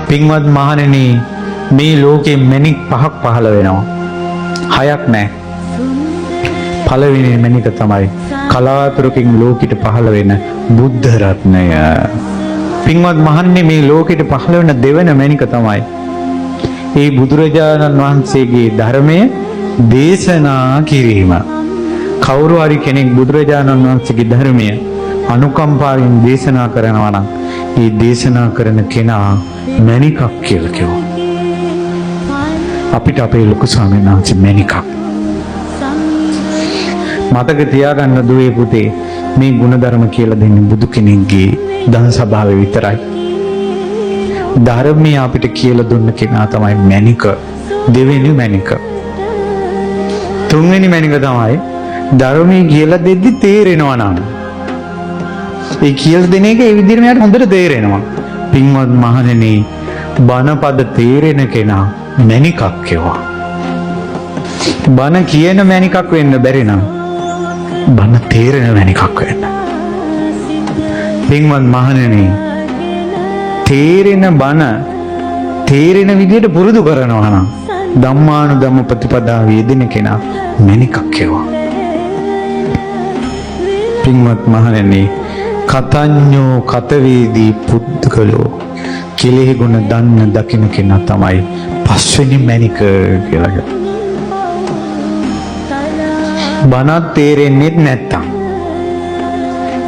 පින්වත් මහණෙනි, මේ ලෝකේ මැණික් පහක් පහළ වෙනවා. හයක් නෑ. පළවෙනි මැණික තමයි කලාතුරකින් ලෝකෙට පහළ වෙන බුද්ධ රත්නය. පින්වත් මහණෙනි, මේ ලෝකෙට පහළ වෙන දෙවන මැණික තමයි ඒ බුදුරජාණන් වහන්සේගේ ධර්මය දේශනා කිරීම. කවුරු හරි කෙනෙක් බුදුරජාණන් වහන්සේගේ ධර්මය අනුකම්පාවෙන් දේශනා කරනවා නම් ඒ දේශනා කරන කෙනා මැණිකක් කියලා කිව්වා. අපිට අපේ ලොකු ස්වාමීන් වහන්සේ මැණිකක්. මතක තියාගන්න දුවේ පුතේ, මේ ගුණධර්ම කියලා දෙන්නේ බුදු කෙනෙක්ගේ දන් සභාවේ විතරයි. ධර්මය අපිට කියලා දුන්න කෙනා තමයි මැණික, දෙවෙනි මැණික. තුන්වෙනි මැණික තමයි ධර්මයේ කියලා දෙද්දි තේරෙනවා නම්. ඒ කියලා දෙන එක ඒ විදිහටම යාට හොඳට තේරෙනවා. පින්වත් මහණෙනි, බණපද තේරෙන කෙනා මැණිකක් කියවා. බණ කියන මැණිකක් වෙන්න බැරි නම් බණ තේරෙන මැණිකක් වෙන්න. පින්වත් මහණෙනි, තේරෙන බණ තේරෙන විදිහට පුරුදු කරනවා නම් ධම්මානුධම්ම ප්‍රතිපදාව යෙදෙන කෙනා මැණිකක් කියවා. පින්වත් මහණෙනි, කතඤ්ඤෝ කතවේදී පුද්ගලෝ කෙලෙහි ගුණ දන්න දකින කෙනා තමයි පස්වෙනි මැණික කියලා කියනවා. බණත් තේරෙන්නේ නැත්තම්,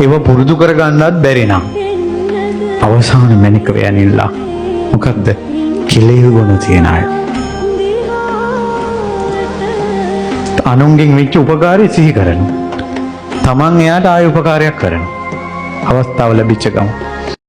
ඒව පුරුදු කරගන්නත් බැරි නම් අවසාන මැණික වෙයනිලා මොකද්ද? කෙලෙහි ගුණ තියන අය. අනුන්ගෙන් වෙච්ච උපකාරය සිහි කරනවා. තමන් එයාට ආය උපකාරයක් කරනවා. අවස්ථාව ලැබිච්ච ගමන්.